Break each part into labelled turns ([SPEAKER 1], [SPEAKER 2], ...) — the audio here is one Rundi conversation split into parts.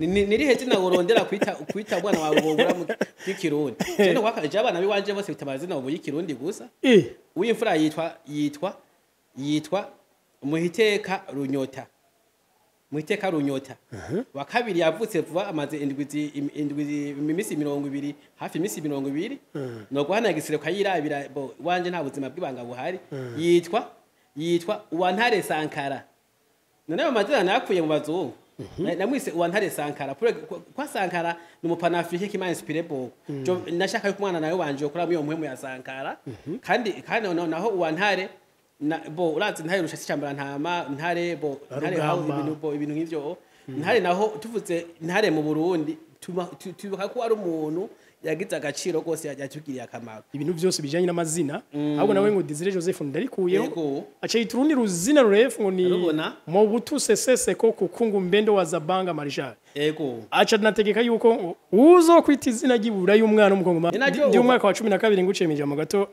[SPEAKER 1] Nirihe zina worondera kwita umwana wawe wobura mu ry'ikirundi? Je no kwaka abana biwanje bose bita amazina ubu y'ikirundi gusa. Uw'imfura yitwa Muhiteka Runyota. Muhiteka Runyota. Wa kabiri yavutse vuba, amaze indwi imisi 20, hafi imisi 20. No guhana igisire kayirabira bo wanje, nta buzima bw'ibanga buhari. Yitwa Uwantare Sankara. None ayo mazina nayakuye mu bazungu. Namwise Uwantare Sankara kwa Sankara ni umupanafrique qui m'a inspiré beaucoup. Nashaka yuko umwana nawe wanje yokora muri iyo mpwemu ya Sankara. Kandi naho Uwantare bo urazi ntare rushasi cyambara ntama ntare bo ntare aho
[SPEAKER 2] Rugamba.
[SPEAKER 1] Ibintu bo ibintu nk'ivyo. Ntare naho tuvuze ntare mu Burundi, tubuka ko ari umuntu yagize agaciro rwose, yatugiriye akamaro.
[SPEAKER 2] Ibintu byose bijanye n'amazina, ahubwo nawe ngo Desire Joseph ndarikuyeho, aca yita urundi ruzina rurefu ngo ni
[SPEAKER 1] Arubona.
[SPEAKER 2] Mobutu Sese Seko Kukungu Mbendo wa Zabanga Marishal. Aca nategeka yuko uzo kwita izina ry'ibura y'umwana w'umukongomani.
[SPEAKER 1] Ni naryo
[SPEAKER 2] Ndi mu mwaka wa 12, nguciye mu gato,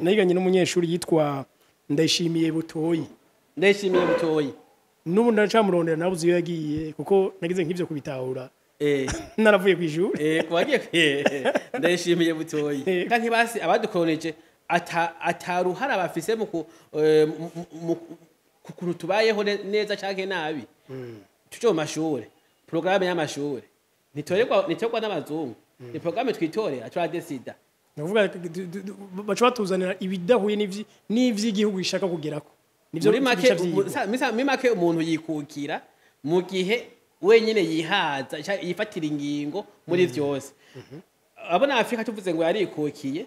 [SPEAKER 2] nariganye n'umunyeshuri yitwa Ndayishimiye Butoyi.
[SPEAKER 1] Ndayishimiye Butoyi.
[SPEAKER 2] N'ubu ndacamurondera, nabuze iyo yagiye, kuko nagize nk'ivyo kubitahura naravuye kw'ishuri.
[SPEAKER 1] Kubagiye Ndayishimiye Butoyi. Canke basi abadukolonije ataruhara bafise mu ku eh, mu- mu- ku kuntu tubayeho neza canke nabi. Tuje mu mashure, porogaramu y'amashure ntitorerwa n'abazungu, ni porogaramu twitorera, turadesida.
[SPEAKER 2] Ni ukuvuga baca batuzanira ibidahuye n'ivy'igihugu gishaka kugerako. Nivyo
[SPEAKER 1] Muri make
[SPEAKER 2] bica vyigwa.
[SPEAKER 1] muri make umuntu yikukira mu gihe wenyine yihaza yifatira ingingo muri vyose. Abona Afrika tuvuze ngo yarikukiye,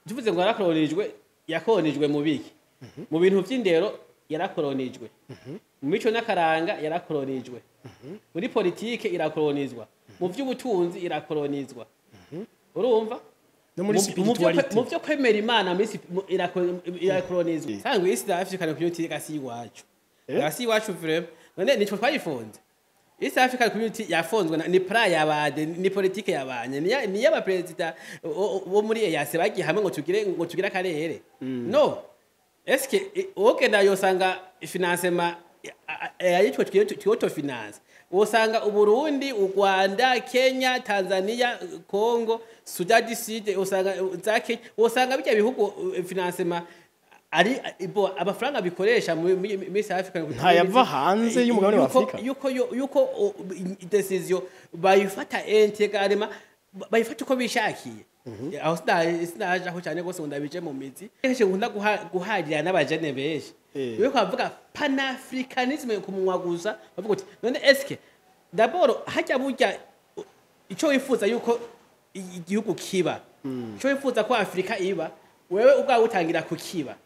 [SPEAKER 1] tuvuze ngo yarakolonijwe, yakolonijwe mu biki? Mu bintu vy'indero yarakolonijwe, mu mico n'akaranga yarakolonijwe, muri politike irakolonizwa, mu vy'ubutunzi irakolonizwa, urumva?
[SPEAKER 2] No muri spirituality.
[SPEAKER 1] Mu vyo kwemera Imana muri irakolonizwa. Sangwe East African Community gasi iwacu, gasi iwacu vraiment. None nitwe twayifunze East African Community? Yafunzwe ni plan yabade, ni politike yabanye, ni y'abaperezida bo muri EAC bagiye hamwe ngo tugire akarere. No eske wogenda yosanga financement ayitwa twiyoto finance, usanga Uburundi, u Rwanda, Kenya, Tanzania, Congo, Sudan du Sud, usanga za Kenya, usanga bijya bihugu financement ari bo amafaranga bikoresha muri East African Community
[SPEAKER 2] Ntayava hanze y'umugabane wa Afrika.
[SPEAKER 1] Yuko decision bayifata intégralement, bayifata uko bishakiye. Aho sinaje aho cyane rwose ngo ndabije mu mizi. Kenshi nkunda guharira n'abajene benshi. Iyo kwavuga panafricanisme ku munwa gusa, bavuga uti none eske d'abord hajya burya ico wifuza yuko igihugu kiba, ico wifuza ko Afrika iba, wewe ubwawe utangira kukiba?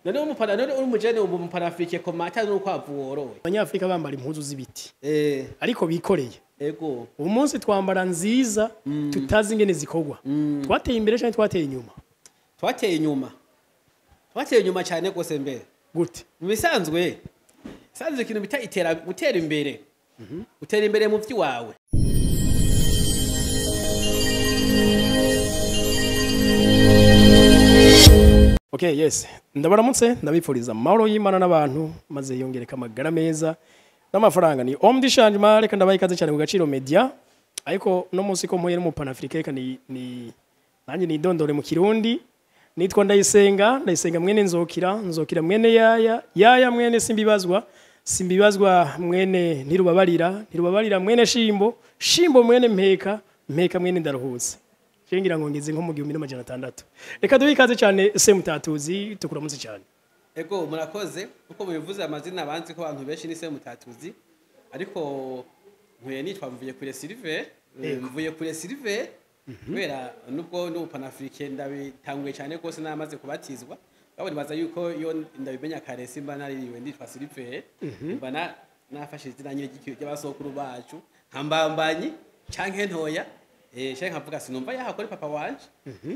[SPEAKER 1] None umupana, none uri umujene ubu umupanafrique komata n'urukwavu worowe?
[SPEAKER 2] Abanyafrika bambara impuzu z'ibiti ariko bikoreye. Ubu munsi twambara nziza tutazi ingene zikorwa. Twateye imbere cyangwa twateye inyuma?
[SPEAKER 1] Twateye inyuma, twateye inyuma cyane rwose mbere.
[SPEAKER 2] Gute?
[SPEAKER 1] Mu bisanzwe sanzwe ikintu bita itera gutera imbere, utera imbere mu by'iwawe.
[SPEAKER 2] Okay, yes. Ndabaramutse, ndabifuriza amahoro y'Imana n'abantu, maze yongereka amagara meza n'amafaranga. Ni Homme du Changement, reka ndabaha ikaze cyane ku Gaciro Media. Ariko no munsi ko mpuye n'umupanafrique, reka ni nanjye nidondore mu Kirundi. Nitwa Ndayisenga, Ndayisenga mwene Nzokira, Nzokira mwene Yaya, Yaya mwene Simbibazwa, Simbibazwa mwene Ntirubabarira, Ntirubabarira mwene Shimbo, Shimbo mwene Mpeka, Mpeka mwene Ndaruhutse. Ngira ngo ngeze nko mu 1600. Reka duhe ikaze cyane Semutatuzi, tukuramutse cyane.
[SPEAKER 1] Ego, murakoze. Uko mubivuze amazina banzi ko abantu benshi ni Semutatuzi, ariko nkuye nitwa Mvuye Kure Silver. Mvuye Kure Silver kubera nubwo n'ubu panafrique ndabitanguye cyane rwose namaze kubatizwa, babona baza yuko iyo ndabimenya kare simba naririwe nditwa Silver, mba nafashe izina nyine ry'abasokuru bacu nkambambanyi canke ntoya, canke nkavuga sinumva yahakora papa wanje.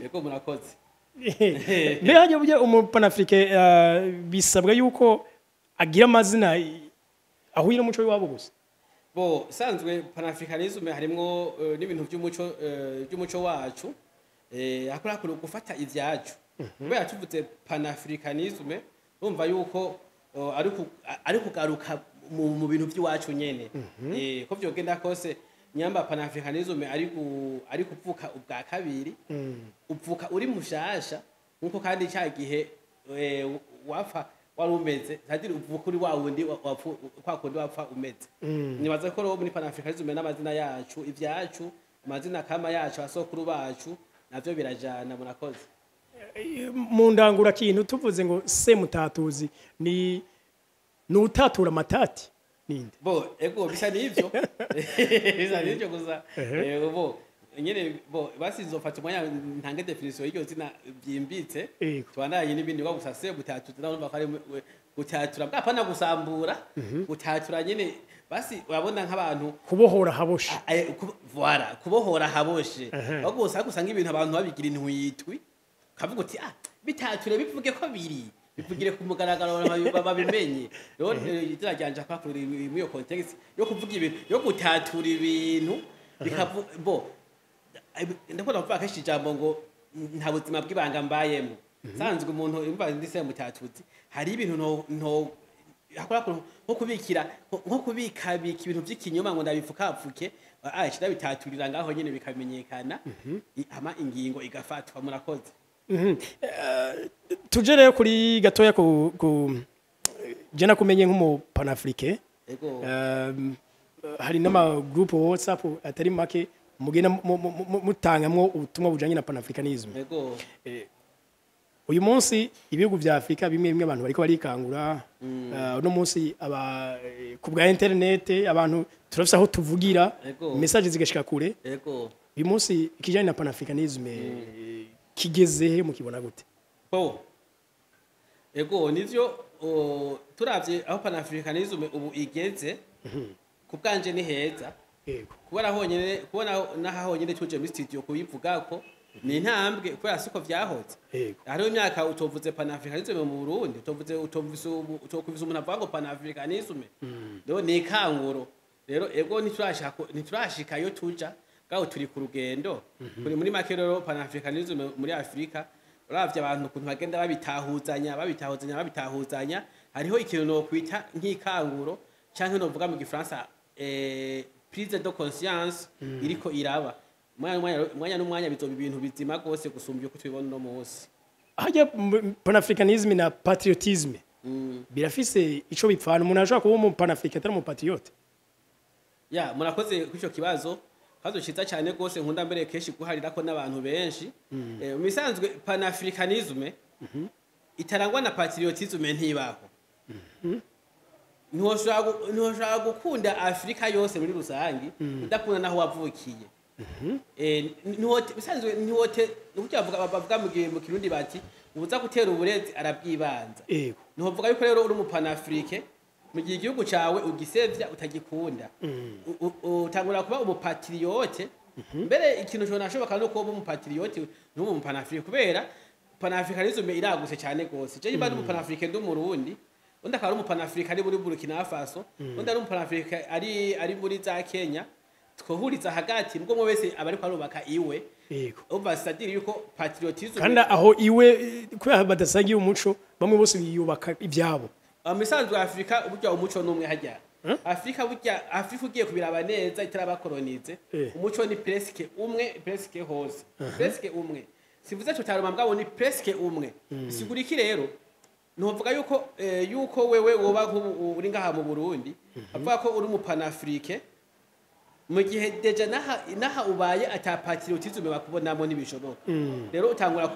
[SPEAKER 1] Ego, murakoze.
[SPEAKER 2] Mbe hajya burya umupanafrique bisabwa yuko agira amazina ahuye n'umuco w'iwabo gusa?
[SPEAKER 1] Bo sanzwe panafricanisme harimwo n'ibintu by'umuco, by'umuco wacu, hakora gufata ivyacu. Kubera tuvuze panafricanisme, urumva yuko ari kugaruka. mu bintu by'iwacu nyene. Ko vyogenda kose, nyamba panafricanisme ari kuvuka ubwa kabiri, uvuka uri mushasha, nkuko kandi cya gihe wapfa wari umeze, c'est-à-dire uvuka uri wa wundi kwa kundi wapfa umeze. Nibaza ko rero muri panafricanisme n'amazina yacu, ivyacu, amazina kama yacu, asokuru bacu, navyo birajana. Murakoze.
[SPEAKER 2] Mu ndangura kintu tuvuze ngo Semutatuzi ni utatura amatati, ninde?
[SPEAKER 1] Bo, ego, bisa n'ivyo, bisa n'ivyo gusa. Bo nyene, bo basi nzofata umwanya ntange définition y'iryo zina byimbitse. Tubandanye n'ibindi bigo. Gusa se gutatura, ndabona ko ari gutatura bwapana gusambura, gutatura nyene. Basi urabona nk'abantu
[SPEAKER 2] kubohora haboshe.
[SPEAKER 1] Voilà, kubohora haboshe. Aho gusa gusanga ibintu abantu babigira intwitwi, kavuga uti: "Ah, bitature, bivuge ko biri, bivugire ku mugaragaro, babimenye." Rero izina ryanje akakuri muri iyo contexte yo kuvuga ibintu, yo gutatura ibintu bikavu. Bo ndakunda kuvuga kenshi ijambo ngo nta buzima bw'ibanga mbayemo. Sanzwe umuntu imva ndise mutatuzi, hari ibintu no hakora nko kubikira, nko kubikabika ibintu by'ikinyoma ngo ndabipfukapfuke, ah, ndabitaturira ngaho nyene bikamenyekana, hama ingingo igafatwa. Murakoze.
[SPEAKER 2] Tuje rero kuri gatoya ku je nakumenye nk'umu panafricain.
[SPEAKER 1] Ego.
[SPEAKER 2] Hari n'ama groupe WhatsApp atari make mugenda mutangamwo ubutumwa bujanye na panafricanisme.
[SPEAKER 1] Ego.
[SPEAKER 2] Uyu munsi ibihugu vya Afrika bimwe bimwe abantu bariko barikangura. Uno munsi aba ku bwa internet abantu turafise aho tuvugira, message zigashika kure. Uyu munsi ikijanye na panafricanisme kigeze he? Mukibona gute?
[SPEAKER 1] Bo, ego, nivyo. Turavye aho panafricanisme ubu igeze, ku bwanje ni heza. Kubona honyene, kubona naha honyene tuje muri studio kubivugako ni intambwe, kubera siko vyahoze. Hariho imyaka utovuze panafricanisme mu Burundi, utovuze, utovuze, utokuvuze umuntu avuga ngo panafricanisme. Rero ni ikanguro. Rero ego, ntiturashika iyo tuja, gaho turi ku rugendo. Kuri muri make rero, panafricanisme muri Afrika, uravye abantu ukuntu bagenda babitahuzanya, babitahuzanya, babitahuzanya, hariho ikintu nokwita nk'ikanguro, canke novuga mu gifaransa prise de conscience iriko iraba. Umwanya n'umwanya bizoba ibintu bizima rwose gusumbya uko tubibona uno munsi.
[SPEAKER 2] Hajya panafricanisme na patriotisme birafise ico bipfana? Umuntu ashobora kuba umu panafricain atari umu patriote?
[SPEAKER 1] Ya, murakoze kuri ico kibazo ciza cyane rwose, nkunda mbere kenshi guharirako n'abantu benshi. Mu bisanzwe panafricanisme itarangwa na patriotisme ntibaho. Ntiwoshobora gukunda Afurika yose muri rusangi udakunda naho wavukiye. Bisanzwe ntiwote nukugira bavuga mu gihe mu Kirundi bati: "Ubuza gutera uburezi arabwibanza." Ntiwovuga yuko rero uri umupanafrique mu gihe igihugu cawe ugisevya, utagikunda. Utangura kuba umupatriote. Mbere ikintu conashoboka no kuba umupatriote n'ubu umupanafrique, kubera panafricanisme iragutse cyane gose. Je nimba ndi umupanafrique ndi umurundi, undi akaba ari umupanafrique ari muri Burkina Faso, undi ari umupanafrique ari muri za Kenya, twohuriza hagati nubwo umwe wese aba ariko arubaka iwe. Umva, c'est-à-dire yuko patriotisme
[SPEAKER 2] Kandi aho iwe kubera badasangiye umuco, bamwe bose biyubaka ibyabo.
[SPEAKER 1] Mu bisanzwe Afurika burya umuco n'umwe. Hajya Afurika, burya Afurika ugiye kubiraba neza itarabakolonize, umuco ni presque umwe, presque hose, presque umwe. Sivuze totalement, mugabo ni presque umwe. Bisigura iki rero? Ntuvuga yuko wewe woba nk'ubu uri ngaha mu Burundi, avuga ko uri mu panafrique, mu gihe déjà naha ubaye ata patriotisme bakubonamo, ntibishoboka. Rero utangura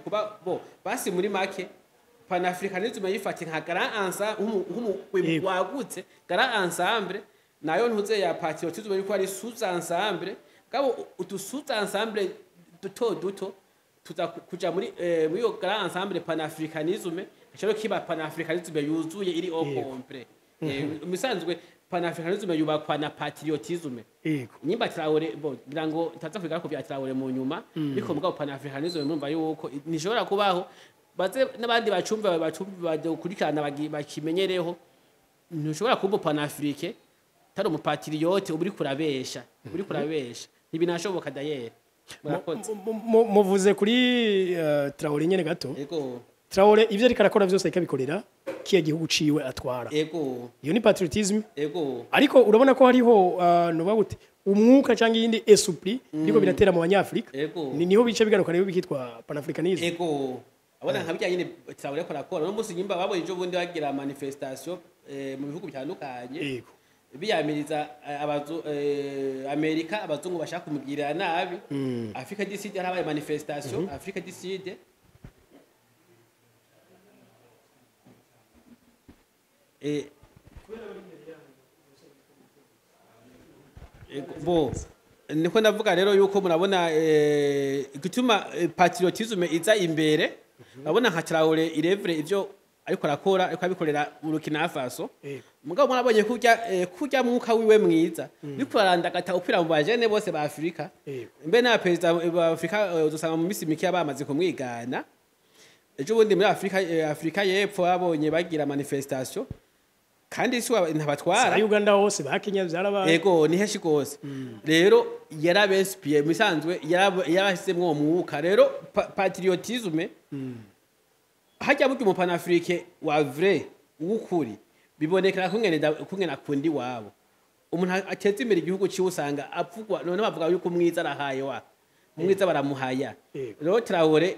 [SPEAKER 1] kuba bo basi muri make panafricanisme yifata nka grand ensemble, nk'umugwi wagutse, grand ensemble. Nayo ntuze ya patriotisme yuko ari sous ensemble, gabo utu sous ensemble duto duto tuza kuja muri iyo grand ensemble panafricanisme, cyo kiba panafricanisme yuzuye, iri au complet. Musanzwe panafricanisme yubakwa na patriotisme. Nyimba Traore, bo ngira ngo ntaza kwiga ko bya Traore mu nyuma, ariko mugabo panafricanisme murumva yuko nishobora kubaho. Baze n'abandi bacumva bakurikirana bakimenyereho, ntushobora kuba panafrique tari umupatriote, uba uri kurabesha, ntibinashoboka d'ailleurs. Murakoze.
[SPEAKER 2] Muvuze kuri Traore nyene gato.
[SPEAKER 1] Ego.
[SPEAKER 2] Traore ivyo ariko arakora vyose ariko abikorera kiya gihugu ciwe atwara. Iyo ni patriotisme. Ariko urabona ko hariho noba gute, umwuka cyangwa iyindi esprit biriko biratera mu Banyafrika. Ni niho bice bigaruka rero bikitwa panafricanisme.
[SPEAKER 1] Ego, abona nka bijya nyine Traore ariko arakora no munsi nyimba babonye ejo bundi bagira manifestation mu bihugu bitandukanye, biyamiriza Amerika, abazungu bashaka kumugirira nabi. Afrique du Sud harabaye manifestation, Afrique du Sud. Ego, bo niko ndavuga rero yuko murabona igituma patriotisme iza imbere. Urabona nka Traore irevre ivyo ariko arakora, ariko abikorera Burkina Faso. Mugabo murabonye kurya mwuka wiwe mwiza niko arandagata ukwira mu bajene bose ba Afrika. Mbe na perezida ba Afrika uzosanga mu misi mike bamaze kumwigana. Ejo bundi muri Afrika, Afrika y'Epfo babonye bagira manifestation kandi si ntabatwara.
[SPEAKER 2] Za Uganda hose, ba Kenya vyarabaye.
[SPEAKER 1] Ego, ni henshi gose. Rero yarabenspiye musanzwe, yarabashyizemwo uwo mwuka. Rero patriotisme hajya burya umupanafrique wa vrai w'ukuri bibonekera kungene akunda iwabo. Umuntu ateza imbere igihugu ciwe usanga apfugwa, none bavuga yuko umwiza arahaye, wa umwiza baramuhaya. Rero Traore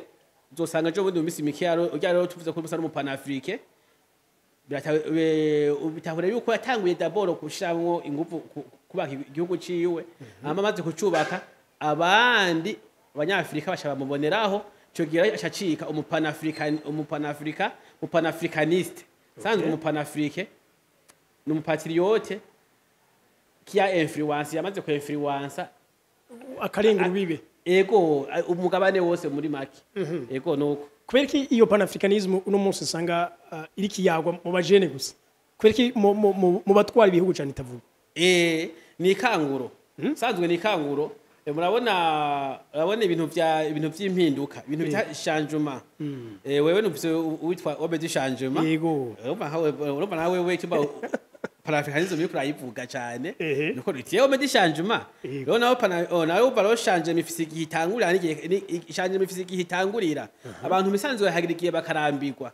[SPEAKER 1] uzosanga ejo bundi mu misi mike urya rero tuvuze ko musa n'umupanafrique, bitahura yuko yatanguye d'abord gushiramwo ingufu kubaka igihugu ciwe, hama amaze kucubaka abandi Abanyafrika baca bamuboneraho. Ico gihe acacika umupanafrican, umupanafrika, umupanafricaniste sanzwe. Umupanafrique ni umupatriote qui a influence, yamaze ku influencer
[SPEAKER 2] akarenga urubibe.
[SPEAKER 1] Ego, umugabane wose muri make. Ego, nuko.
[SPEAKER 2] Kubera ko iyo panafricanisme uno munsi usanga iriko yagwa mu bajene gusa, kubera ko mu batwara ibihugu cyane itavuga?
[SPEAKER 1] Ni ikanguro sanzwe, ni ikanguro. Murabona, urabona ibintu vy'impinduka, ibintu bita changement. Wewe numvise uwitwa homme du changement. Urumva nkawe wewe tumba panafricanisme uriko urayivuga cyane. Nuko ritiye homme du changement. Rero nawe pana oh, nawe uva rero changement ifise igihe itangurira n'igihe changement ifise igihe itangurira. Abantu misanzwe hagira igihe bakarambirwa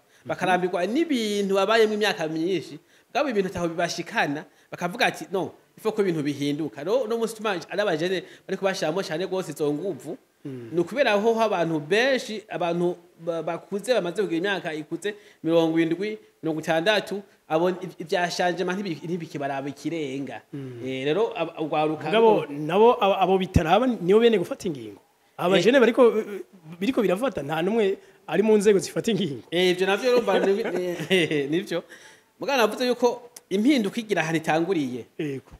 [SPEAKER 1] n'ibintu babayemo imyaka myinshi, bwabo ibintu taho bibashikana, bakavuga ati no, ifo ko ibintu bihinduka. Rero no munsi tuma ari abajene bariko bashiramo cyane rwose izo nguvu, ni ukubera aho abantu benshi, abantu bakuze bamaze kugira imyaka ikuze, 70, 60, abo ibya changement ntibikibaraba ikirenga. Rero urwaruka
[SPEAKER 2] Mugabo nabo abo bitaraba nibo bene gufata ingingo. Abajene bariko biriko birafata, nta numwe ari mu nzego zifata ingingo.
[SPEAKER 1] Ivyo navyo urumva nivyo. Mugabo navuze yuko impinduka igira ahantu itanguriye.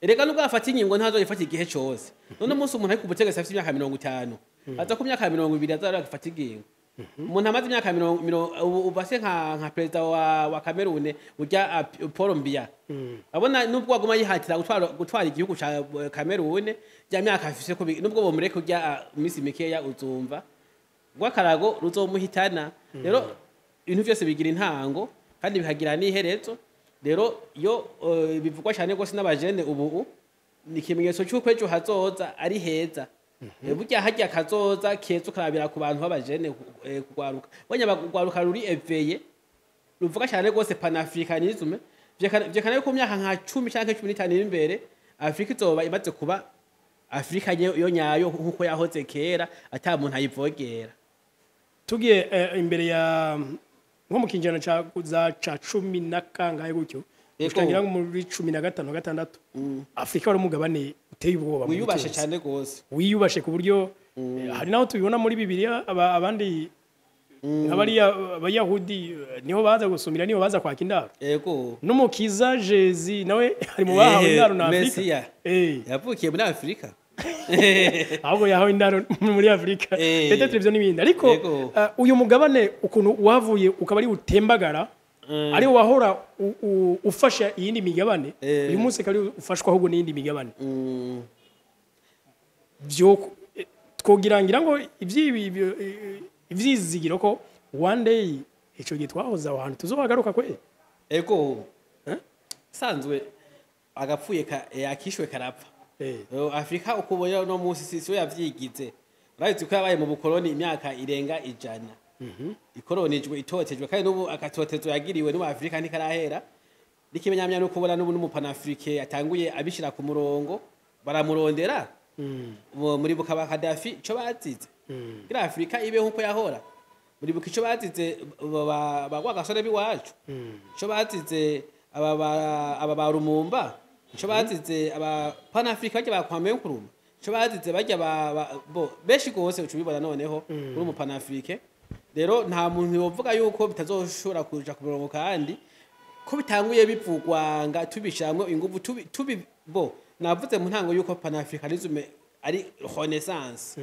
[SPEAKER 1] Erega nubwo afata ingingo ntazoyifata igihe cose. None umunsi umuntu ari ku butegetsi afite imyaka 50, aza ku myaka 20 aza agafata ingingo. Umuntu amaze imyaka mirongo ubu ase nka perezida wa Cameroon urya Paul Biya, abona nubwo aguma yihatira gutwara igihugu ca Cameroon rya myaka afise ko nubwo bomureka urya iminsi mikeya uzumva rw'akarago ruzomuhitana. Rero ibintu byose bigira intango kandi bikagira n'iherezo. Rero iyo bivugwa cyane rwose n'abajene ubu ni ikimenyetso cy'uko ejo hazoza ari heza. Burya harya kazoza keza ukarabira ku bantu b'abajene, kugwaruka bonye bagwaruka ruri éveillé ruvuga cyane rwose panafricanisme, vyerekana yuko mu myaka nka 10 canke 15 iri imbere Afrika izoba imaze kuba Afrika yo nyayo nkuko yahoze kera, ata muntu ayivogera.
[SPEAKER 2] Tugiye imbere ya nko mu kinjana ca za ca cumi na kangahe gutyo, gushika ngira ngo muri 15, 6, Afrika wari umugabane uteye ubwoba mu
[SPEAKER 1] wiyubashe
[SPEAKER 2] butunzi.
[SPEAKER 1] Cyane rwose.
[SPEAKER 2] Wiyubashe ku buryo hari naho tubibona muri Bibiliya, abandi nk'abariya Abayahudi niho baza gusumira, niho baza kwaka indaro. N'umukiza Jezi nawe ari mu bahawe indaro na Afrika.
[SPEAKER 1] Mesiya. Yavukiye muri Afrika.
[SPEAKER 2] Ahubwo yahawe indaro muri Afrika. Peut-être ivyo n'ibindi, ariko uyu mugabane ukuntu wavuye ukaba ari utembagara, ari wahora ufasha iyindi migabane, uyu munsi akaba ari ufashwa ahubwo n'iyindi migabane. Vyo twogira ngira ngo ivyizigiro ko one day ico gihe twahoze aho hantu tuzohagaruka kwe.
[SPEAKER 1] Ego. Sanzwe agapfuye akishwe karapfa. Afrika uko ubona uno munsi si yo yavyigize. Urabizi ko yabaye mu bukoloni imyaka irenga 100. Ikoronijwe, itotejwe, kandi n'ubu akatotezo yagiriwe n'ubu Afrika ntikarahera. N'ikimenyamya no kubona n'ubu n'umupanafrique yatanguye abishira ku murongo, baramurondera. Muri buka ba Gaddafi ico bazize kugira Afrika ibeho uko yahora. Muri buka ico bazize ba gasore biwacu, ico bazize aba ba Lumumba, ico bazize aba panafrique bajya ba Kwame Nkrumah, ico bazize bajya bo benshi gose, uca ubibona noneho uri umupanafrique. Rero nta muntu yovuga yuko bitazoshobora kuja ku murongo, kandi ko bitanguye bivugwa nga tubishiramwo inguvu, tubi bo navuze mu ntango yuko panafricanisme ari renaissance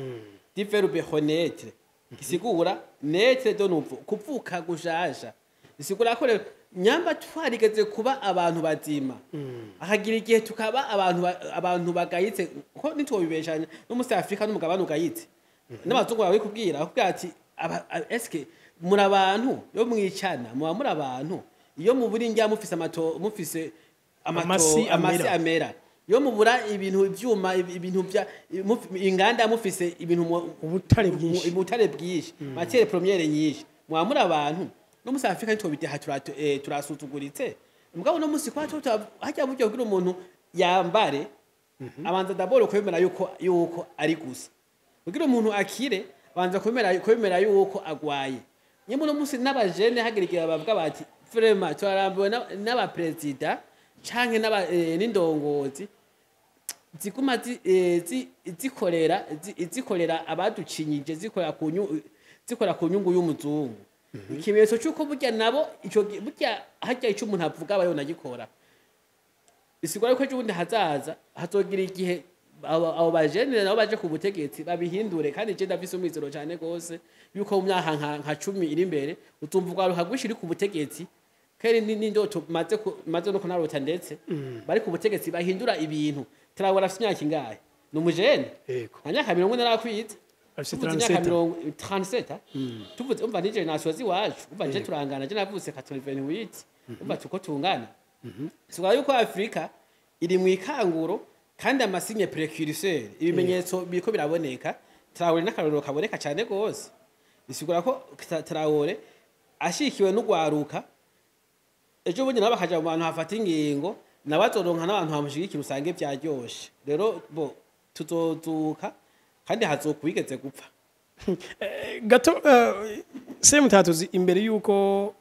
[SPEAKER 1] du verbe renaître, gisigura naître de nouveau, kuvuka gushasha. Bisigura ko rero nyamba twarigeze kuba abantu bazima, akagira igihe tukaba abantu bagayitse, ko nitwobibeshanya n'umusi Afrika n'umugabane ugayitse, n'abazungu babikubwira, bakubwira ati: "Eske muri abantu? Yo mwicana muba muri abantu? Iyo mubura indya, mufise amato, mufise amato,
[SPEAKER 2] Amasi
[SPEAKER 1] amasi
[SPEAKER 2] amera.
[SPEAKER 1] Amera. Iyo mubura ibintu, ivyuma, ibintu vya inganda, mufise ibintu
[SPEAKER 2] Ubutare bwinshi.
[SPEAKER 1] Ubutare bwinshi, matière première nyinshi, muba muri abantu?" No musi Afrika nitwobideha, turasuzuguritse. Mugabo no musi kwa hajya buryo kugira umuntu yambare, abanza d'abord kwemera yuko ari gusa. Kugira umuntu akire, abanza kwemera yuko agwaye. Nyuma no musi n'abajene hagira igihe bavuga bati: "Vraiment turarambiwe n'abaperezida canke n'indongozi ziguma zikorera abaducinyije, zikora ku nyungu y'umuzungu." Ikimenyetso cy'uko burya nabo ico burya harya ico umuntu avuga aba yonagikora. Bisigura yuko ejo bundi hazaza hazogira igihe abo bajene nabo baje ku butegetsi babihindure. Kandi je ndafise umwizero cyane gose yuko mu myaka nka 10 iri imbere utumva urwaruka rwinshi ruri ku butegetsi, kandi n'indoto maze no kunarota, ndetse bari ku butegetsi bahindura ibintu. Traoré afise imyaka ingahe? Ni umujene. Nta myaka 40 arakwiza.
[SPEAKER 2] Afise
[SPEAKER 1] Tuvuze imyaka
[SPEAKER 2] 37.
[SPEAKER 1] 37, tuvuze, umva, nije nasozi iwacu, umva, nje turangana, je navutse 88, umva tuko tungana. Sigura yuko Afrika iri mu ikanguro, kandi ama signes précurseurs, ibimenyetso biriko biraboneka. Traoré n'akarorero kaboneka cyane gose. Bisigura ko Traoré ashikiwe n'ugwaruka, ejo bundi nabo bakaja mu bantu hafata ingingo, nabo azoronka n'abantu bamushigikira, usange vyaryoshe. Rero bo tuzozuka, kandi hazokwigeze gupfa.
[SPEAKER 2] Gato Semutatuzi, imbere yuko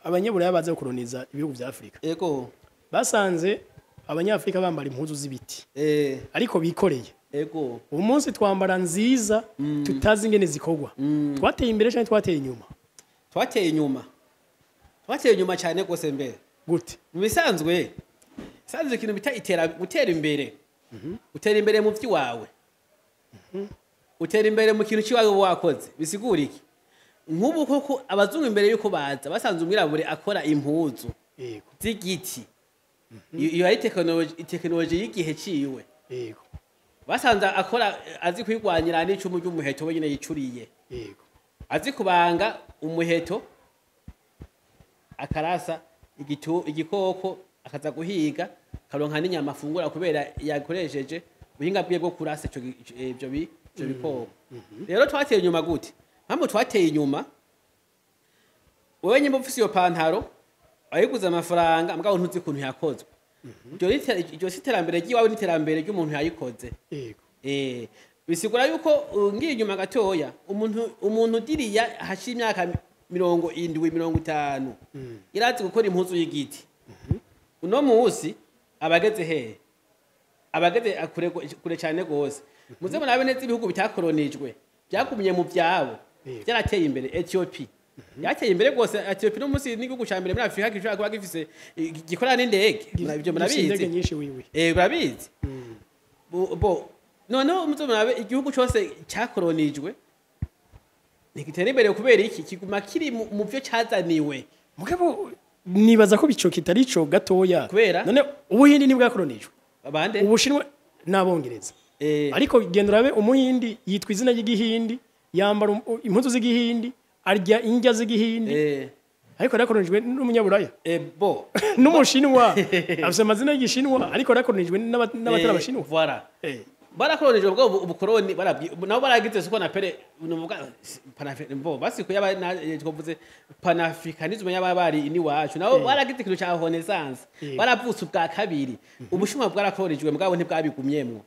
[SPEAKER 2] abanyaburaya baza gukoloniza ibihugu vya Afrika, basanze abanyafrika bambara impuzu z'ibiti, ariko bikoreye. Ubu munsi twambara nziza tutazi ingene zikorwa. Twateye imbere cyangwa twateye inyuma?
[SPEAKER 1] Twateye inyuma, twateye inyuma cyane rwose mbere.
[SPEAKER 2] Gute?
[SPEAKER 1] Mu bisanzwe isanzwe ikintu bita gutera imbere, utera imbere mu by'iwawe, utera imbere mu kintu cy'iwawe uba wakoze. Bisigura iki? Nk'ubu koko abazungu imbere y'uko baza basanze umwirabure akora impuzu z'igiti. Iyo ari tekinoloji y'igihe ciwe. Basanze akora, azi kwigwanyira n'icumu ry'umuheto wenyine yicuriye, azi kubanga umuheto, akarasa igikoko, akaza guhiga, akaronka n'inyama afungura kubera yakoresheje ubuhinga bwiwe bwo kurasa ivyo bikoko. Rero twateye inyuma gute? Mpamvu twateye inyuma, wewe nyimba ufise iyo pantaro wayiguze amafaranga, mugabo ntuzi ukuntu yakozwe. Iryo si iterambere ry'iwawe, n'iterambere ry'umuntu yayikoze. Bisigura yuko ngiye inyuma gatoya, umuntu diriya hashi imyaka 70, 50, irazi gukora impuzu y'igiti. Uno munsi abageze hehe? Abageze kure cyane gose. Muze murabe neza ibihugu bitakoronijwe byagumye mu byabo, byarateye imbere. Ethiopia yateye imbere rwose. Ethiopia no munsi n'igihugu ca mbere muri Afrika gishobora kuba gifise gikorana n'indege. Ibyo
[SPEAKER 2] Gifise
[SPEAKER 1] murabizi.
[SPEAKER 2] Indege nyinshi wiwe.
[SPEAKER 1] Urabizi. Bo noneho muze murabe igihugu cyose cyakoronijwe ntigitera imbere. Kubera iki? Kiguma kiri mu byo cyazaniwe.
[SPEAKER 2] Mugabo nibaza ko bico kitari ico gatoya.
[SPEAKER 1] Kubera?
[SPEAKER 2] None Ubuhindi ntibwakoronijwe?
[SPEAKER 1] Abande?
[SPEAKER 2] Ubushinwa n'Abongereza. Ariko genda urabe Umuhindi, yitwa izina ry'Igihindi, yambara impuzu z'Igihindi, arya indya z'Igihindi, ariko yarakoronijwe n'Umunyaburaya.
[SPEAKER 1] Bo
[SPEAKER 2] N'Umushinwa afise amazina y'Igishinwa, ariko yarakoronijwe n'abatari Abashinwa.
[SPEAKER 1] Voilà. Barakolonijwe bwo ubukoloni nabo baragize siko na pere nuvuga bo basi ko yaba twavuze panafricanisme yaba bari ini wacu, nabo baragize ikintu ca renaissance, baravutse ubwa kabiri. Ubushinwa bwarakolonijwe, mugabo ntibwabigumyemwo.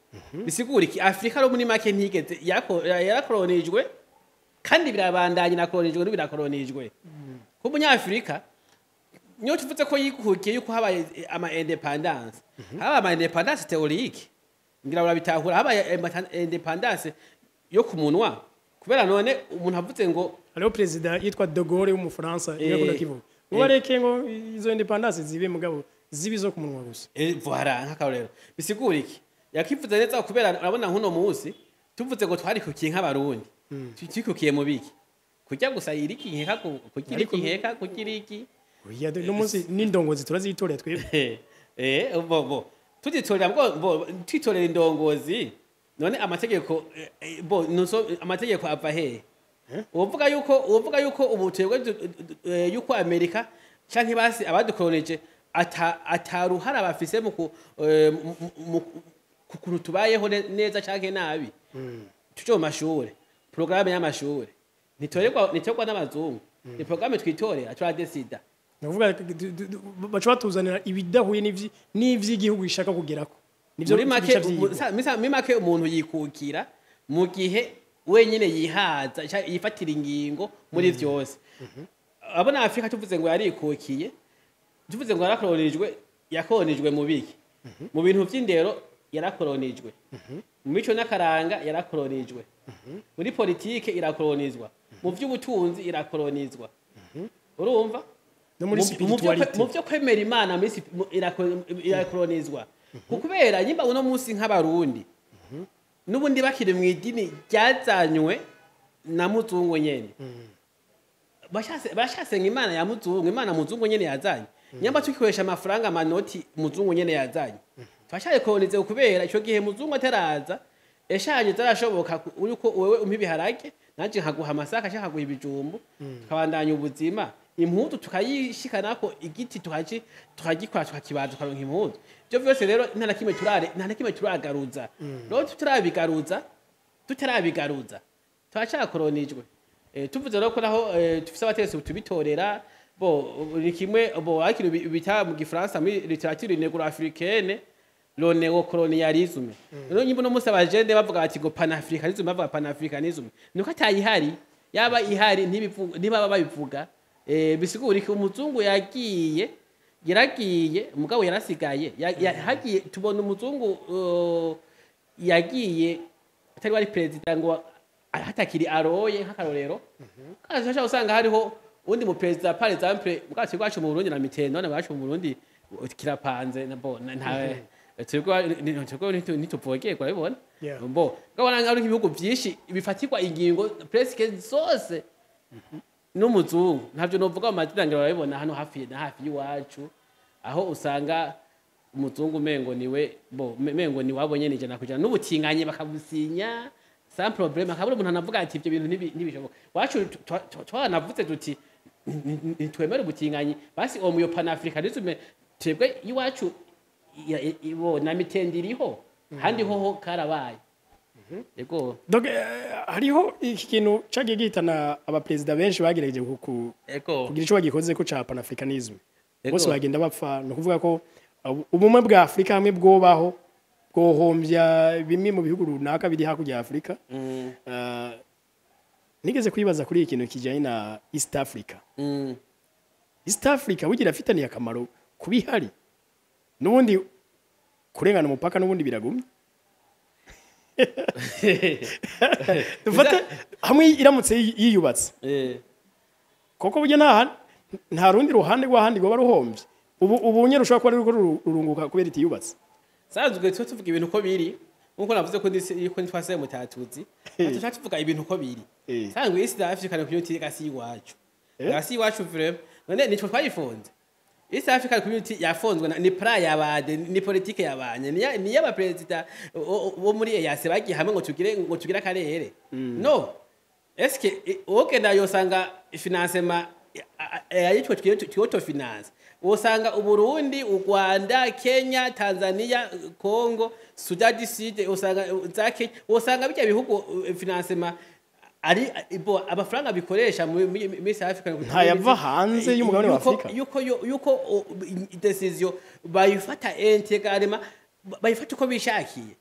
[SPEAKER 1] Bisigura iki? Afrika ro muri make ntigeze yarakolonijwe, kandi birabandanye nakolonijwe n'ibirakolonijwe. Ko umunyafrika niyo tuvuze ko yikukiye, yuko habaye ama indépendance, habaye ama indépendance théorique, ngira urabitahura, habaye indépendance yo ku munwa, kubera none umuntu avuze ngo
[SPEAKER 2] Hariho perezida yitwa De Gaulle w'Umufaransa yakunda kivuga ngo bareke ngo izo indépendance zibe, mugabo zibe izo ku munwa gusa.
[SPEAKER 1] Voilà, nk'akarorero. Bisigura iki? Yakivuze neza, kubera urabona nk'uno munsi tuvuze ngo twarikukiye nk'Abarundi, twikukiye mu biki? Kurya gusa, iriki nkeka, kurya iriki nkeka, kurya iriki.
[SPEAKER 2] Oya, no munsi n'indongozi turazitorera twebwe.
[SPEAKER 1] Bo tuzitorera, bo twitorera indongozi. None amategeko bo nuso amategeko ava hehe? Uvuga yuko ubu twebwe yuko Amerika canke basi abadukolonije ataruhara bafise mu ku kuntu tubayeho neza canke nabi. Tuje mu mashure, porogaramu y'amashure ntitorerwa n'abazungu, ni porogaramu twitorera, turadesida.
[SPEAKER 2] Ni ukuvuga baca batuzanira ibidahuye n'ivy'igihugu gishaka kugerako. Nivyo
[SPEAKER 1] Muri make
[SPEAKER 2] bica vyigwa.
[SPEAKER 1] Muri make umuntu yikukira mu gihe wenyine yihaza yifatira ingingo muri vyose. Abona Afrika tuvuze ngo yarikukiye, tuvuze ngo yarakolonijwe, yakolonijwe mu biki? Mu bintu vy'indero yarakolonijwe, mu mico n'akaranga yarakolonijwe, muri politike irakolonizwa, mu vy'ubutunzi irakolonizwa, urumva?
[SPEAKER 2] No muri spirituality.
[SPEAKER 1] Mu vyo kwemera Imana muri irakolonizwa, kubera nyimba uno munsi nk'Abarundi n'ubundi bakiri mu idini ryazanywe na muzungu nyene, bashasenga imana ya muzungu, imana muzungu nyene yazanye. Nyamba tukikoresha amafaranga, amanoti muzungu nyene yazanye, twashaye kolonize, kubera ico gihe muzungu ataraza eshanje zarashoboka, uriko wewe umpa ibiharage, nanje nkaguha amasaka canke nkaguha ibijumbu, tukabandanya ubuzima. Impuzu tukayishikanako igiti, tukagikora, tukakibaza, tukaronka impuzu. Ivyo vyose rero nta na kimwe turagaruza. Rero tutarabigaruza turacakoronijwe. Tuvuze rero ko naho tufise abategetsi tubitorera, bo ni kimwe bo ariko bita mu gifaransa, muri littérature négro-africaine, le néocolonialisme. Rero nyimba no musi abajende bavuga bati ngo panafricanisme, bavuga panafricanisme nuko atayihari. Yaba ihari ntibivuga, ntibaba babivuga. Bisigura iki? Umuzungu yagiye, yaragiye, mugabo yarasigaye. Hagiye tubona umuzungu yagiye atari wari perezida ngo hatakiri aroye, nk'akarorero kandi ushobora usanga hariho undi mu perezida, par exemple bwacu bwacu mu Burundi na Mitendo na bwacu mu Burundi kirapanze na bo nta twebwe ntituvogerwa, urabibona. Bo ngabona ari ibihugu byinshi bifatirwa ingingo presque zose n'umuzungu. Ntabyo novuga mu mazina, ngira urabibona hano hafi na hafi y'iwacu, aho usanga umuzungu mengo niwe bo mengo ni wabo nyene 100%, n'ubutinganye bakabusinya sans problème, akabura umuntu anavuga ati ibyo bintu ntibishoboka. Wacu twanavuze tuti ntitwemere ubutinganyi, basi uwo muyo panafricanisme twebwe iwacu bo na mitende iriho handi hoho karabaye. Yego.
[SPEAKER 2] Donc hariho iki kintu cagiye gihitana abaperezida benshi bagerageje kugira ico bagikoze ko ca panafricanisme. Bose bagenda bapfa. Ni ukuvuga ko ubumwe bwa Afurika hamwe bwobaho bwohombya bimwe mu bihugu runaka biri hakurya ya Afurika. Nigeze kwibaza kuri iki kintu kijyanye na East Africa. East Africa bugira afitaniye akamaro kubihari, n'ubundi kurengana umupaka n'ubundi biragumye. Dufate hamwe iramutse yiyubatse koko, burya nta rundi ruhande rw'ahandi rwoba ruhombye. Ubu nyine rushobora kuba ruriko rurunguka kubera itiyubatse.
[SPEAKER 1] Sanzwe tuba tuvuga ibintu uko biri, nkuko navuze ko ndisi yuko ntitwase mutatuzi, tuca tuvuga ibintu uko biri. Sanzwe East African Community gasi iwacu, gasi iwacu vraiment. None nitwe twayifunze? East African Community yafunzwe ni plan yabade, ni politique yabanye, ni y'aba president bo muri EAC bagiye hamwe ngo tugire akarere. No eske ogenda yosanga financement ayitwa auto finance Usanga Uburundi, u Rwanda, Kenya, Tanzania, Congo, Sudan du Sud, usanga za Kenya, usanga bijya bihugu financement ari bo amafaranga bikoresha muri South Africa
[SPEAKER 2] Ntayava hanze y'umugabane wa Afrika.
[SPEAKER 1] Yuko décision bayifata intégralement, bayifata uko bishakiye.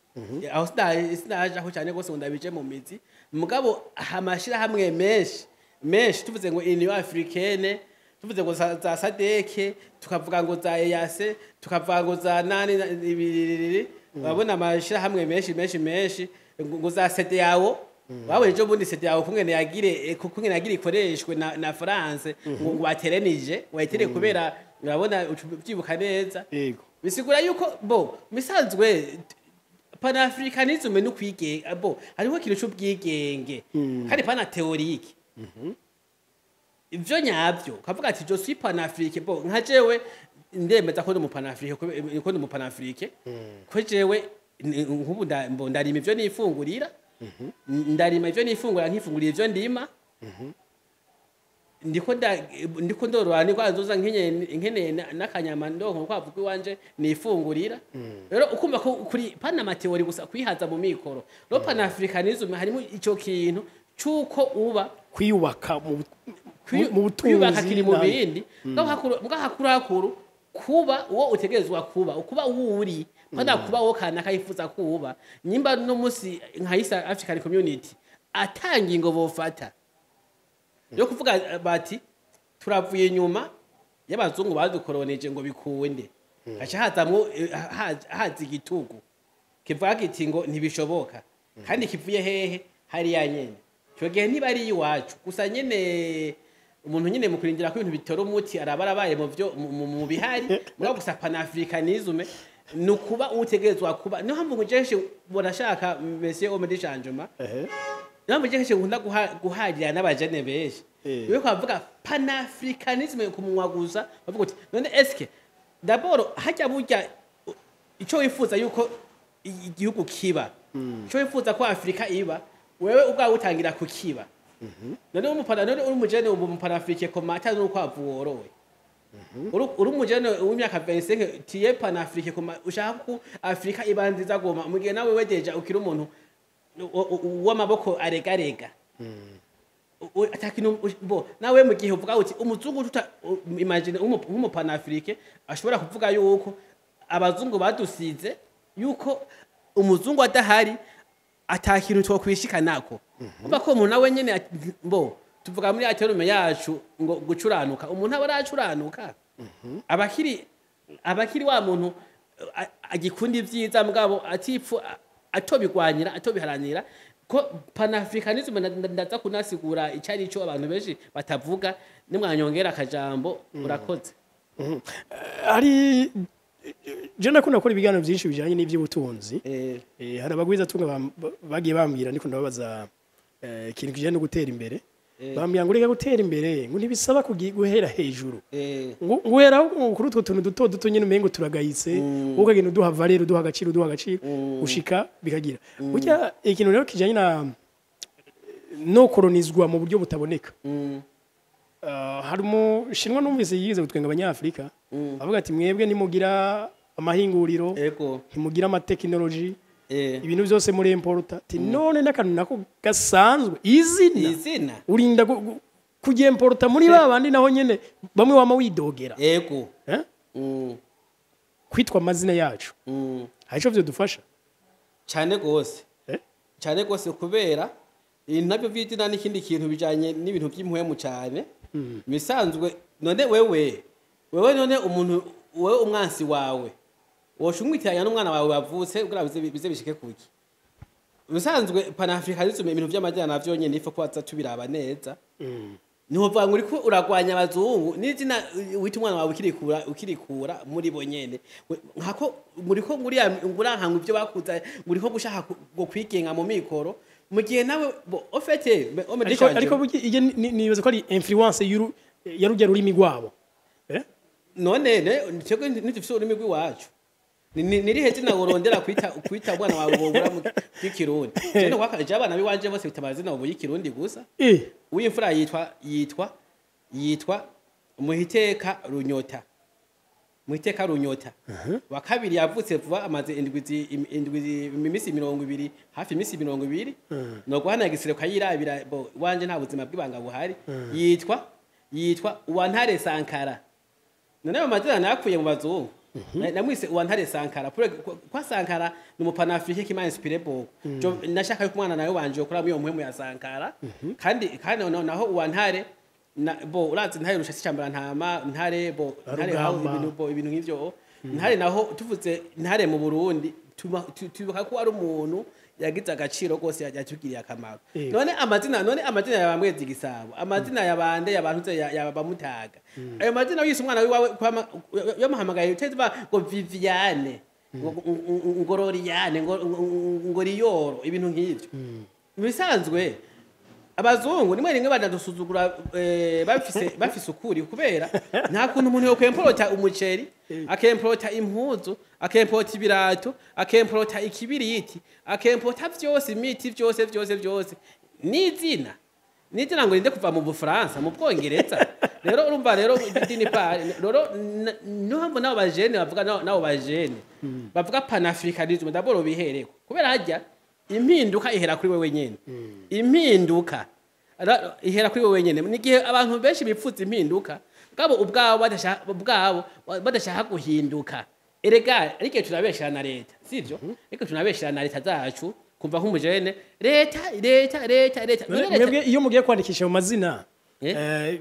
[SPEAKER 1] Aho sinaje aho cyane rwose ngo ndabije mu mizi, mugabo amashirahamwe menshi menshi, tuvuze ngo Union Africaine, tuvuze ngo za SADC, tukavuga ngo za EAC, tukavuga ngo za nani ibiriri, urabona amashirahamwe menshi menshi menshi, ngo za CEDEAO. Wabonye ejo bundi CEDEAO kungene yagire kungene yagire ikoreshwe na France ngo baterenije wayitere, kubera urabona ubyibuka neza.
[SPEAKER 2] Yego.
[SPEAKER 1] Bisigura yuko bo misanzwe panafricanisme no kwigenge, bo hariho ikintu c'ubwigenge kandi pana théorique, ivyo nyavyo ukavuga ati je suis panafricain. Bo nka jewe ndemeza ko ndi umupanafricain, ko ndi umupanafricain, ko jewe nk'ubu ndarima ivyo nifungurira, ndarima ivyo nifungurira, nkifungurira ivyo ndima, ndiko ndorora niko nzoza nkeneye n'akanyama ndonko kwavuga iwanje nifungurira. Rero ukumva ko kuri pana théorie gusa kwihaza mu mikoro, rero panafricanism harimo ico kintu c'uko uba
[SPEAKER 2] kwiyubaka mu butunzi
[SPEAKER 1] kwiyubaka kiri mu bindi, mugabo hakuru hakuru kuba uwo utegerezwa kuba, ukuba uwo uri, pana kuba uwo kanaka yifuza kuba. Nyimba no musi nka East African Community atanga ingo bofata yo kuvuga bati turavuye inyuma y'abazungu badukoronije ngo bikunde, haca hazamwo haza igitugu kivuga kiti ngo ntibishoboka, kandi kivuye hehe? Hariya nyene. Ico gihe niba ari iwacu gusa nyene, umuntu nyene mu kurindira ko ibintu bitora umuti araba arabaye mu vyo mu bihari. Mugabo gusa panafricanisme ni ukuba utegerezwa kuba. Niyo mpamvu njeje bonashaka monsieur homme de changement, niyo mpamvu njeje nkunda guharira n'abajene benshi. Iyo kwavuga panafricanisme ku munwa gusa, bavuga uti none eske d'abord hajya burya ico wifuza yuko igihugu kiba, ico wifuza ko Afrika iba, wewe ubwawe utangira kukiba? None umupana, none uri umujene ubu umupanafricain koma atari n'urukwavu worowe, uri umujene w'imyaka 25, tu es panafricain koma ushaka ko Afrika iba nziza goma, mu gihe nawe wedeja ukiri umuntu w'amaboko aregarega, atakintu bo nawe mu gihe uvuga uti umuzungu tuta imagine nk'umupanafricain ashobora kuvuga yuko abazungu badusize, yuko umuzungu adahari atakintu twokwishika nako. Umva ko umuntu nawe nyene bo tuvuga muri terme yacu ngo gucuranuka, umuntu aba aracuranuka, abakiri wa muntu agikunda ivyiza, mugabo atipfu atobigwanyira, atobiharanira. Ko panafricanisme ndaza kunasigura icari ico abantu benshi batavuga nimwanyongera akajambo. Urakoze.
[SPEAKER 2] Hari je nakunda gukora ibiganiro byinshi bijanye n'iby'ubutunzi. Hari abagwiza tunga bagiye bambwira, ndiko ndababaza ikintu kijanye no gutera imbere, bambwira ngo reka gutera imbere ngo ntibisaba guhera hejuru, ngo guhera kuri utwo tuntu duto duto nyine umengo turagayitse, wowe ukagenda uduha valeur, uduha agaciro, uduha agaciro, ushika bikagira burya. Ikintu rero kijanye na no kolonizwa mu buryo butaboneka, hari umushinwa numvise yize gutwenga abanyafrika, avuga ati mwebwe ntimugira amahinguriro, ntimugira amatekinoloji, ibintu byose muri importa. Ati none n'akantu nako gasanzwe, izina,
[SPEAKER 1] izina,
[SPEAKER 2] urinda kujya importa muri ba bandi naho nyene bamwe wama widogera. Eh? Kwitwa amazina yacu, hari ico vyodufasha?
[SPEAKER 1] Cyane gose.
[SPEAKER 2] Eh?
[SPEAKER 1] Cyane gose, kubera ibintu nabyo by'izina n'ikindi kintu bijanye n'ibintu by'impwemu cyane bisanzwe. None wewe none umuntu wewe umwansi wawe woca umwitiranya n'umwana wawe wavutse kugira bize bishike kuki? Bisanzwe panafricanisme, ibintu by'amajyana navyo nyene ifa ko baza tubiraba neza. Ntiwovuga ngo uriko uragwanya abazungu n'izina wita umwana wawe ukirikura muri bo nyene. Nkako muriko nguriya nguranka ibyo bakuza, nguriko gushaka ngo kwigenga mu mikoro, mu gihe nawe bo au fait
[SPEAKER 2] Ariko burya iyo nibaza ko ari influence ya rujya rurimi rwabo, eh?
[SPEAKER 1] None ne twebwe ntidufise ururimi rw'iwacu. Nirihe zina worondera kwita umwana wawe wobura mu ry'ikirundi? Je no kwaka abana biwanje bose bita amazina ubu y'ikirundi gusa. Uw'imfura yitwa Muhiteka Runyota. Mwiteka Runyota. Wa kabiri yavutse vuba, amaze indwi, imisi 20, hafi imisi 20. No guhana igisire ukayirabira bo wanje, nta buzima bw'ibanga buhari. Yitwa Uwantare Sankara. None ayo mazina nayakuye mu bazungu. Namwise Uwantare Sankara kwa Sankara ni umupanafrique qui m'a inspiré beaucoup. Nashaka yuko umwana nawe wanje yokora muri iyo mpwemu ya Sankara. Kandi naho Uwantare na, bo urazi ntare rushasi cyambara ntama ntare, bo ntare aho
[SPEAKER 2] Rugamba.
[SPEAKER 1] Ibintu, bo ibintu nk'ivyo. Ntare naho tuvuze ntare mu Burundi, tubibuka ko ari umuntu yagize agaciro rwose, yatugiriye akamaro. None amazina ya Bamwezi Gisabo, amazina ya bande, y'abantu ya Bamutaga, ayo mazina yise umwana wiwawe yamuhamagaye uteze ngo Viviane, ngo Loriane, ngo Riyoro, ibintu nk'ivyo. Mu bisanzwe abazungu rimwe rimwe badadusuzugura, bafise ukuri, kubera nta kuntu umuntu yokwemporota umuceri, akemporota impuzu, akemporota ibirato, akemporota ikibiriti, akemporota vyose, imiti, vyose vyose vyose, n'izina ngo rinde kuva mu Bufaransa, mu Bwongereza. Rero urumva rero dini pa rero niyo mpamvu nabo bajene bavuga, nabo bajene bavuga panafricanisme, d'abord bihereko, kubera harya impinduka ihera kuri wewe nyene. Impinduka ihera kuri wewe nyene. Ni igihe abantu benshi bipfuza impinduka bwabo ubwabo badashaka guhinduka. Erega ariko turabeshana na leta, sivyo? Ariko tunabeshana na leta zacu, kumva nk'umujene, leta, leta, leta, leta. None leta
[SPEAKER 2] Mwebwe iyo mugiye kwandikisha mu mazina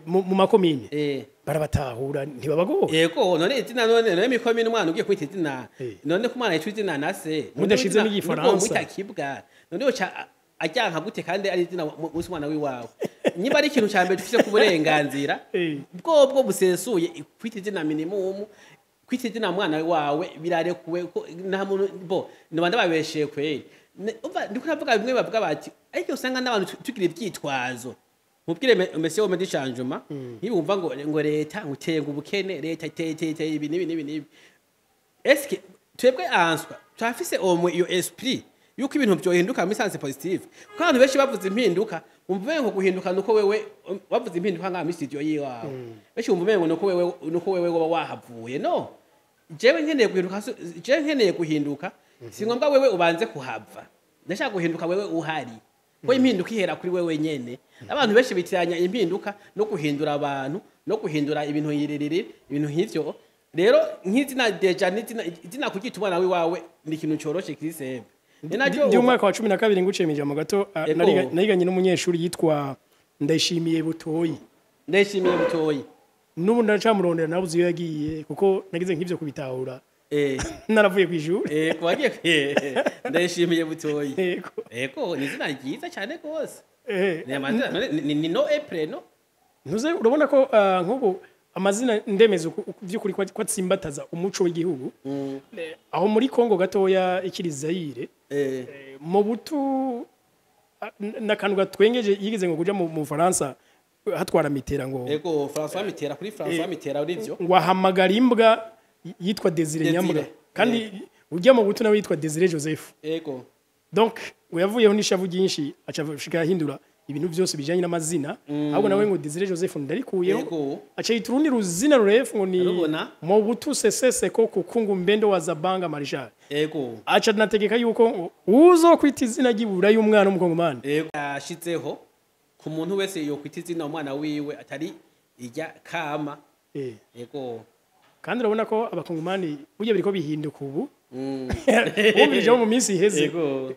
[SPEAKER 2] mu makomine barabatahura, ntibabagora?
[SPEAKER 1] Yego, none izina, none mikomine umwana ugiye kwita izina, none ko umwana yitwa izina na se
[SPEAKER 2] Mudashizemo igifaransa.
[SPEAKER 1] Mwita kibwa, none uca ajyanka gute kandi ari izina musi umwana wiwawe? Niba ari ikintu cya mbere dufise ku burenganzira bwobwo busesuye, kwita izina minimum, kwita izina mwana wawe birarekuwe, ko nta muntu bo nobanda babesheye kweri. Umva, ndiko navuga bimwe bavuga bati, ariko usanga n'abantu tugira ivyitwazo. Mubwire monsieur homme du changement, ntibumva ngo leta ngo uteye, ngo ubukene, leta iteye iteye ibi n'ibi n'ibi n'ibi. Eske twebwe answa turafise omwe iyo esprit yuko ibintu byohinduka muri sens positive? Kuko abantu benshi bavuze impinduka, wumva umengo guhinduka nuko wewe bavuze impinduka ngaha muri studio yiwawe, benshi wumva umengo nuko wewe woba wahavuye. No jewe nkeneye guhinduka, jewe nkeneye guhinduka, si ngombwa wewe ubanze kuhava. Ndashaka guhinduka wewe uhari, ko impinduka ihera kuri wewe nyene. Abantu benshi bitiranya impinduka no guhindura abantu no guhindura ibintu yiririri, ibintu nk'ivyo. Rero nk'izina déjà, n'izina, izina kuryita umwana wiwawe ni ikintu coroshe kiri simple. Ni naryo.
[SPEAKER 2] Ndi mu mwaka wa 12, nguciye ijambo gato, nariganye n'umunyeshuri yitwa Ndayishimiye Butoyi.
[SPEAKER 1] Ndayishimiye Butoyi.
[SPEAKER 2] N'ubu ndacamurondera, nabuze iyo yagiye, kuko nagize nk'ivyo kubitahura naravuye kw'ishuri.
[SPEAKER 1] Kubagiye Ndayishimiye Butoyi.
[SPEAKER 2] Yego.
[SPEAKER 1] Ego, ni izina ryiza cyane rwose. Ni amazina none ni nom et prénom.
[SPEAKER 2] Ntuze urabona ko nk'ubu amazina ndemeza by'ukuri ko atsimbataza umuco w'igihugu. Aho muri Kongo gatoya ikiri Zaire, Mobutu, n'akantu gatwengeje, yigeze ngo kuja mu Faransa hatwara Mitterrand ngo
[SPEAKER 1] Ego, François Mitterrand, kuri François Mitterrand urivyo.
[SPEAKER 2] Ngo ahamagara imbwa yitwa Desire
[SPEAKER 1] Desire.
[SPEAKER 2] Nyambwa, kandi ujya Mobutu nawe yitwa Desire Joseph. Donc ngo yavuyeho n'ishavu ryinshi, aca ashika ahindura ibintu byose bijanye n'amazina, ahubwo nawe ngo Desire Joseph ndarikuyeho, aca yita urundi ruzina rurefu ngo ni
[SPEAKER 1] Arubona.
[SPEAKER 2] Mobutu Sese Seko Kukungu Mbendo wa Zabanga Marishal. Aca nategeka yuko uzo kwita izina ry'ibura y'umwana w'umukongomani.
[SPEAKER 1] Ego, yashizeho ku muntu wese yokwita izina umwana wiwe atari irya kama.
[SPEAKER 2] Kandi urabona ko abakongomani burya biriko bihinduka ubu. Wumvirijeho mu minsi iheze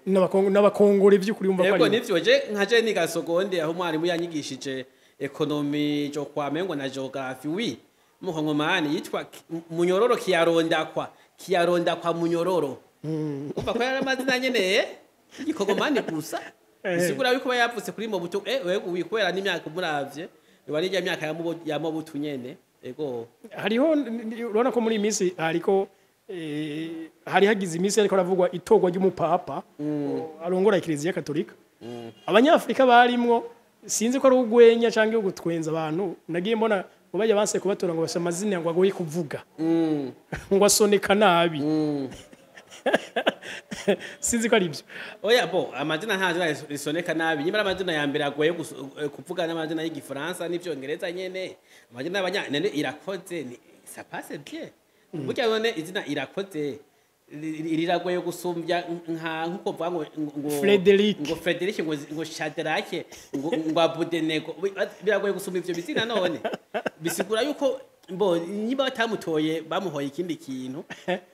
[SPEAKER 2] n'abakongore by'ukuri wumva ko
[SPEAKER 1] Ego
[SPEAKER 2] ari
[SPEAKER 1] nivyo, je nka je niga seconde, aho umwarimu yanyigishije économie jo kwamengo na géographie, wi mukongomani yitwa Munyororo Kiyarondakwa, Kiyarondakwa Munyororo. Umva ko yari amazina nyene igikongomani gusa. Bisigura yuko yavutse kuri Mobutu, wewe kubera n'imyaka umuravye biba ari ijya myaka ya Mobutu nyene. Ego.
[SPEAKER 2] Hariho urabona ko muri iyi minsi hariko hari hagize iminsi ariko haravugwa itorwa ry'umupapa arongora Eklezia Katolika. Abanyafrika barimwo, sinzi ko ari ugwenya cyangwa gutwenza abantu, nagiye mbona ngo bajya banse kubatora ngo basa amazina ngo agoye kuvuga, ngo asoneka nabi. Sinzi ko ari ibyo.
[SPEAKER 1] Oya, bo amazina nta zina risoneka nabi. Nyamara amazina ya mbere agoye kuvuga n'amazina y'igifaransa n'ivyongereza nyene. Amazina y'abanya nene irakoze ni ça passe bien. Burya none izina Irakoze riragoye gusumbya nka nkuko mvuga ngo
[SPEAKER 2] Frederic.
[SPEAKER 1] Ngo Frederic, ngo Shadrake, ngo Abudenego. Biragoye gusumba ivyo bizina. None bisigura yuko bo niba batamutoye bamuhoye ikindi kintu,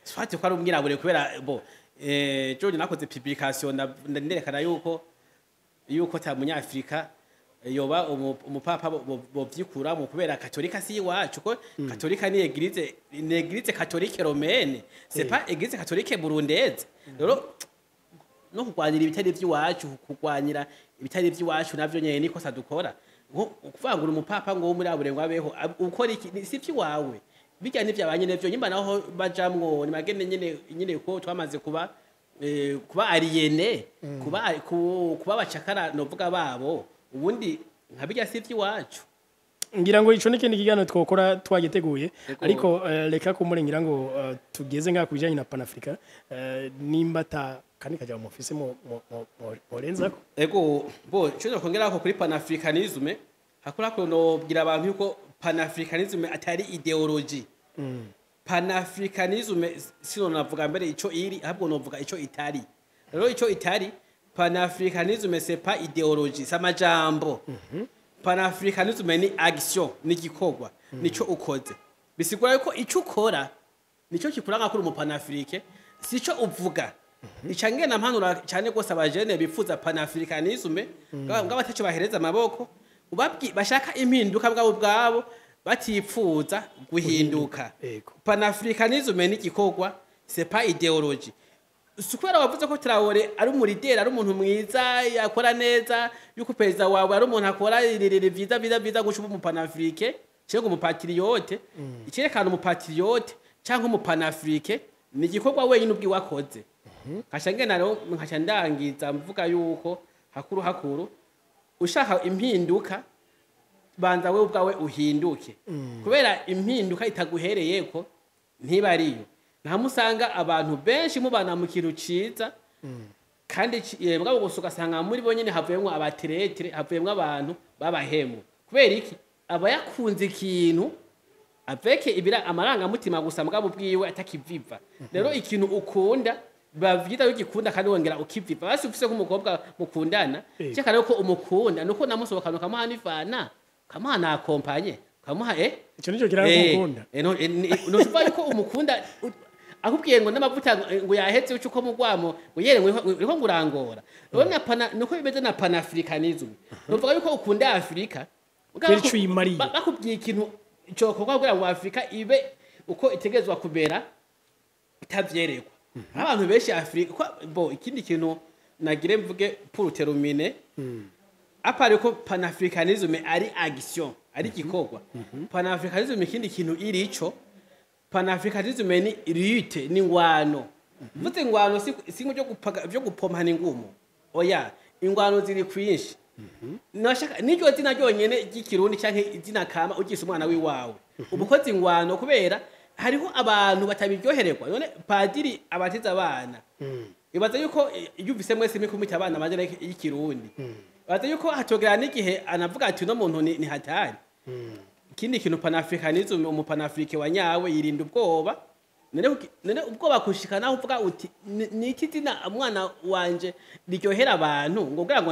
[SPEAKER 1] soit ko ari umwirabure, kubera bo George nakoze publication nderekana yuko ta munyafrika yoba umupapa bovyikuramo, kubera katolika si iwacu, ko katolika ni église, ni église catholique romaine, c'est pas église catholique burundaise. Rero no kurwanira ibitari vy'iwacu, kurwanira ibitari vy'iwacu navyo nyene nikosa dukora. Nko kuvangura umupapa ngo wo muri abure ngo abeho, ukora iki? Si ivy'iwawe bijya n'ivyabanye nivyo nyimba naho bajamwo ni magene nyene ko twamaze kuba kuba aliénés, kuba abacakara novuga babo. Ubundi nka bijya si ivy'iwacu.
[SPEAKER 2] Ngira ngo ico n'ikindi kiganiro twokora twagiteguye.
[SPEAKER 1] Yego.
[SPEAKER 2] Ariko reka kumure, ngira ngo tugeze ngaha ku bijanye na Panafrica, nimba ta kandi kaja mu office mu morenzako.
[SPEAKER 1] Ego, bo cyo nokongera ko kuri panafricanisme, hakura ko nobwira abantu yuko panafricanisme atari idéologie. Panafricanisme sino navuga mbere ico iri, ahubwo novuga ico itari. Rero ico itari, panafricanisme c'est pas idéologie, c'est amajambo. Panafricanisme ni action, ni igikorwa, nico ukoze. Bisigura yuko ico ukora nico kikuranga kuri umupanafrique, sico uvuga. Ica ngena mpanura cyane rwose abajene bifuza panafricanisme ngabo bataco bahereza amaboko, ubabwi bashaka impinduka bwabo ubwabo batipfuza guhinduka. Panafricanisme ni igikorwa, c'est pas idéologie. Si kubera wavuze ko Traore ari umurideri, ari umuntu mwiza, yakora neza, yuko perezida wawe ari umuntu akora irerere vyiza vyiza vyiza, guca uba umupanafrique cyangwa umupatriote. Icyerekana umupatriote cyangwa umupanafrique ni igikorwa wenyine ubwiwe akoze. Nkaca ngena rero nkaca ndangiza mvuga yuko hakuru hakuru ushaka impinduka, banza wewe ubwawe uhinduke, kubera impinduka itaguhereyeko ntiba ariyo. Ntamusanga abantu benshi mubana mu kintu ciza kandi mugabo gusa ugasanga muri bo nyene havuyemwo abatraîtres, havuyemwo abantu b'abahemu. Kubera iki? Aba yakunze ikintu avec ibira amarangamutima gusa, mugabo ubwiwe atakiviva. Rero ikintu ukunda biba vyiza ugikunda kandi wongera ukiviva. Basi ufise nk'umukobwa mukundana, cekana yuko umukunda nuko namusohokana, ukamuha n'ifana, ukamuha na accompagné, ukamuha
[SPEAKER 2] Ico nico kiranga umukunda.
[SPEAKER 1] No yuko umukunda, akubwiye ngo n'amavuta ngo yahetse, uca uko mugwamo ngo yere ngo uriko ngo urangora. Rero na pana nuko bimeze na panafricanism, nuvuga yuko ukunda Afrika.
[SPEAKER 2] Kubera ico uyimariye.
[SPEAKER 1] Bakubwiye ikintu cokorwa kugira ngo Afrika ibe uko itegerezwa kumera, itavyerekwa abantu benshi Afrika bo. Ikindi kintu nagire mvuge pour terminer, à part ko panafricanisme ari action, ari igikorwa, panafricanisme ikindi kintu iri ico, panafricanisme ni lutte, ni ngwano. Mvuze ingwano si byo gupaga byo gupompana ingumo, oya, ingwano ziri kwinshi. Nashaka niryo zina ryonyene ry'ikirundi canke izina kama ugise umwana wiwawe ubukozi ingwano, kubera hariho abantu batabiryohererwa. None padiri abatiza abana, ibaza yuko iyo uvise mwese mikumita abana amazina y'ikirundi, ibaza yuko hatogera n'igihe anavuga ati uno muntu ni hatari. Ikindi kintu, panafricanism, umupanafrique wa nyawe yirinda ubwoba. None ubwoba kushika naho uvuga uti ni iki zina umwana wanje riryohera abantu, ngo kugira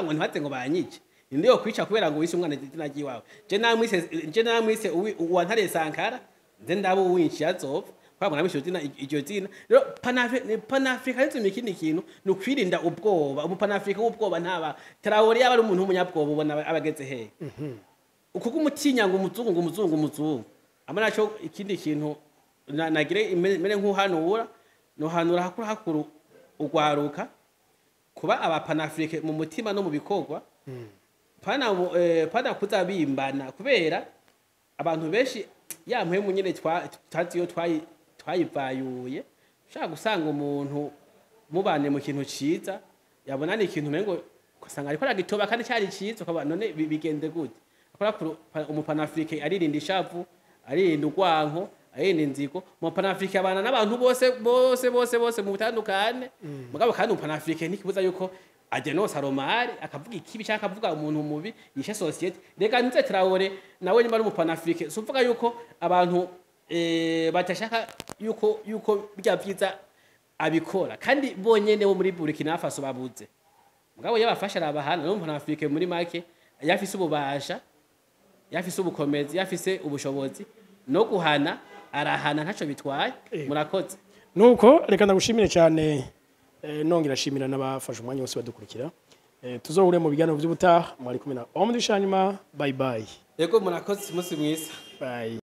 [SPEAKER 1] ngo ntibaze ngo banyice? Ninde yo kwica kubera ngo wise umwana izina ry'iwawe? Je namwise uwantare Sankara, nze ndabo uwinshi azopfa kubera ngo namwise izina, iryo zina. Rero panafricanism ikindi kintu ni ukwirinda ubwoba. Umupanafrika w'ubwoba ntaba. Traoré yaba ari umuntu w'umunyabwoba, ubona abageze hehe? Ukuko umutinya ngo umuzungu, ngo umuzungu, umuzungu ama naco. Ikindi kintu nagire mere nk'uhanura, nohanura hakuru hakuru ugwaruka kuba abapanafrique mu mutima no mu bikorwa, pana kuza bimbana, kubera abantu benshi ya mpwemu nyene tutazi iyo twayivayuye. Ushaka gusanga umuntu mubane mu kintu ciza, yabona ni ikintu umengo ugasanga ariko aragitoba kandi cyari ciza, ukaba none bigende gute? Akora umupanafrique aririnda ishavu, aririnda urwanko, aririnda inzigo. Umupanafrique abana n'abantu bose bose bose bose mu butandukane. Mugabo kandi umupanafrique ntikibuza yuko adénonça le mal, akavuga ikibi cyangwa akavuga umuntu mubi yishe société. Reka nze Traore nawe nyuma ari umupanafrique, si uvuga yuko abantu Batashaka yuko bya vyiza abikora, kandi bonyene bo muri Burkina Faso babuze. Mugabo yabafasha arabahana. Urumva na Afrique muri make yafise ububasha, yafise ubukomezi, yafise ubushobozi no guhana arahana, ntaco bitwaye. Murakoze.
[SPEAKER 2] Nuko reka ndagushimire cyane, nongera ashimira n'abafashe umwanya wose badukurikira. Tuzohure mu biganiro by'ubutaha. Mwari kumwe na Homme du Changement. Bye bye.
[SPEAKER 1] Yego, murakoze, umunsi mwiza.
[SPEAKER 2] Bye.